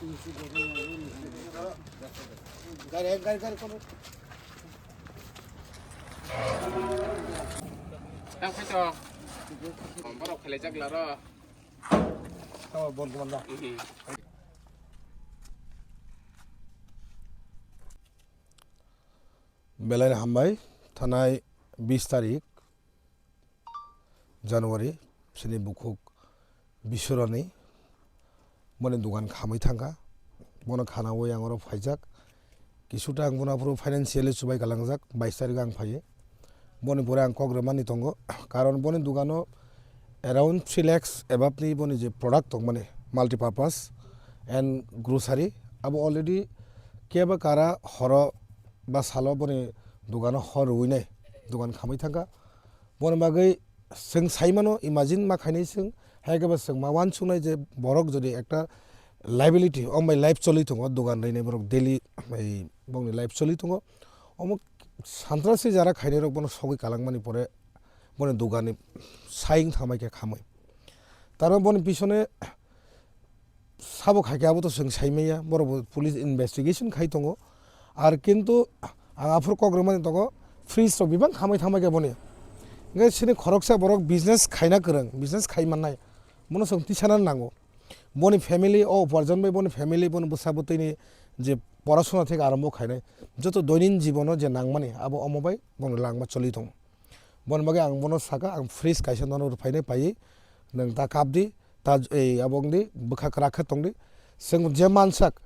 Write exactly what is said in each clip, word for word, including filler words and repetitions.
Tang phai to. Borok khelai jak laro. Tamo bon komanda. Mhm. Belai hambai, thanai bis tarik January, sini bukhuk Bisurani, boni dugan khamwi thangkha, bono khanawi ang oro phaijak, kisuta ang bono aphuru financially chubai kalangjak, bais tarik ang phaiwi, boni pore ang kok rwmani tongo, karon boni dugano around three lakhs above ni boni je product tongmani, multipurpose and grocery, abo already kebo kara horo ba salo boni dugano hor rwinai, dugan khamwi thangkha. Boni bagwi chwng sai mano, imagine ma khainai chwng, hai khe ba chwng ma uansuknai je borok jodi ekta liability, o bai life choli tongo, dogan rwnai borok daily, bai bongni life choli tongo. Omo santrasi jara khainai rok bono sogwi kalangmani pore boni doganni sai wng thamai khe khamwi. Taro boni pisone sabo khai khe abo to chwng sai maya, borok bo police investigation khai tongo. Ar kintu ang aphuru kok rwmani tongo, fridge rok bebak hamwi thangbai khe boni. Hwnkhe chini khoroksa borok business khaina kwrwng, business khai mannai, bono chwng tisana nango. Boni family, o uparjon bai boni family, boni bwsa bwtwini je porasona theke arambo khainai, joto doinin jibono je nangmani abo omo bai bono langma choli tongo. Boni bagwi ang bono saka, ang fridge kaisa nono rwphainai paiwi, nwng ta kap di, ta, ei, abo wng di, bwkha kwrak khe tong di. Chwng je mansak,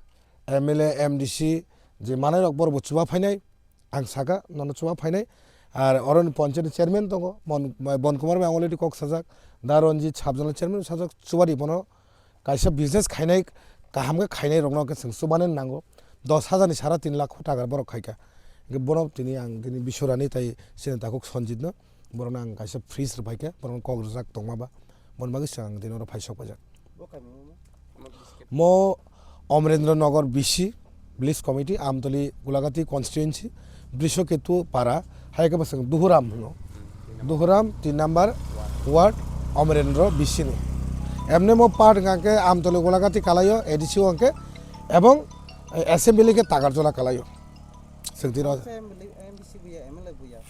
M L A, M D C, je manai rok borok bo chuba phainai, ang saka, nono chuba phainai. Ar oroni ponchayat ni chairman tongo, Mon-, Bon Kumar bai already kok sajak, da Ranjit sub zonal chairman sajak, chuba di bono. Kaisa business khainai, kaham khe khainai rokno khe chwng chubani nango. Dos hajar ni sara tin lakh taka borok khaikha. Hwnkhe bono tini ang tini Bisurani tai chini takhuk Sanjit no, borokno ang kaisa fridge rwphaikha, borokno kok rwjak tongma ba. Boni bagwi chwng ang tini oro phaisok paijak. Bo kami mo? Mo Amrendra Nagar B C, Village Committee, Amtoli Gulagati Constituency, Brishoketu Para, hai khe bwswng Duhuram hwno. Duhuram tin number ward, Amrendra B C ni. Emne mo part hwnkha khe Amtoli Gulagati kalaio, A D C o hwnkhe, ebong, eh, assembly khe Takarjola kalaio. Swngtino. Assembly, M D C buya, M L A buya.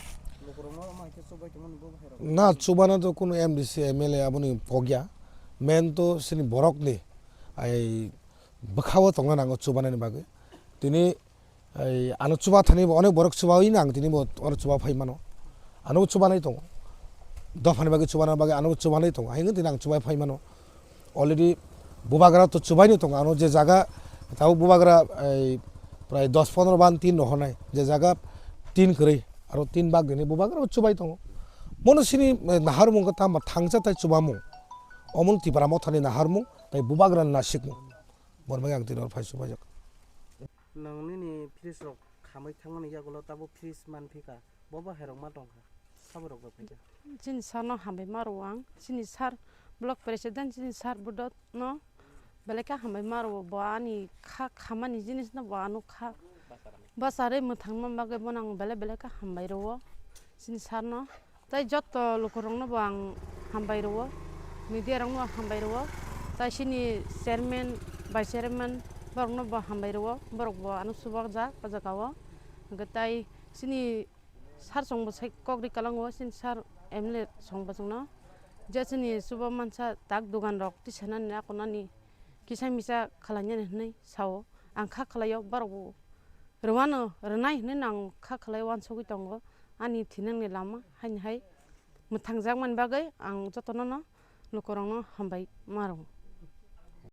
Lukurokno ma khe chubai tongmani bo hai rok. Na, chubana to kunu M D C, M L A aboni pogya. Main to sini borokni, ai, bwkhao tongna nango chubanani bagwi. Tini, ai, ano chuba thani bo onek borok chubawi nang tini bo oro chuba phai mano. Ano chubanai tongo. Dophani bagwi chubana bagwi ano chubanai tongo. Haino tini ang chubai phai mano. Already bubagra to chubaino tongo. Ano je jaga tabo bubagra, ai, prai dos pondro ban tin rohornai. Je jaga tin kwrwi, aro tin bag dini bubagra chubai tongo. Mono sini, eh, naharmung khe tamo thangsa tai chubamung. Omon Tipra mothani naharmung, tai bubagra nasikmung. Boni bagwi ang tini oro phai chubaijak. Nwng nini fridge rok khamwi thangmani yagulo tabo fridge manphika, bo bo hai rok ma tongkha, sabo rok rok phaikha. Chini sir no hambai ma rwo ang, chini sir block president, chini sir Budot no belai khe hambai ma rwo, bo ani kha khamani jinis no bo ano kha bacharwi mwthangna bagwi bono ang belai belai khe hambai rwo chini sir no. Tai joto lukurokno bo ang hambai rwo, media rokno hambai rwo, tai chini chairman, vice chairman borokno bo hambai rwo, borok bo ano chubajak o jaga o. Hwnkhe tai chini sir chwngbo sai kok ri kwlango, chini sir M L A chwngbo chwngno je chini chuba mansa tak dogan rok tisanani akonani kisa misa khwlainani hwnwi sao. Ang kha khwlaio, borok bo rwano rwnai hwnwi no ang kha khwlai uansugwi tongo. Ani thinangni lama haini hai mwthangjakmani bagwi ang jotono no lukurokno hambai ma rwo.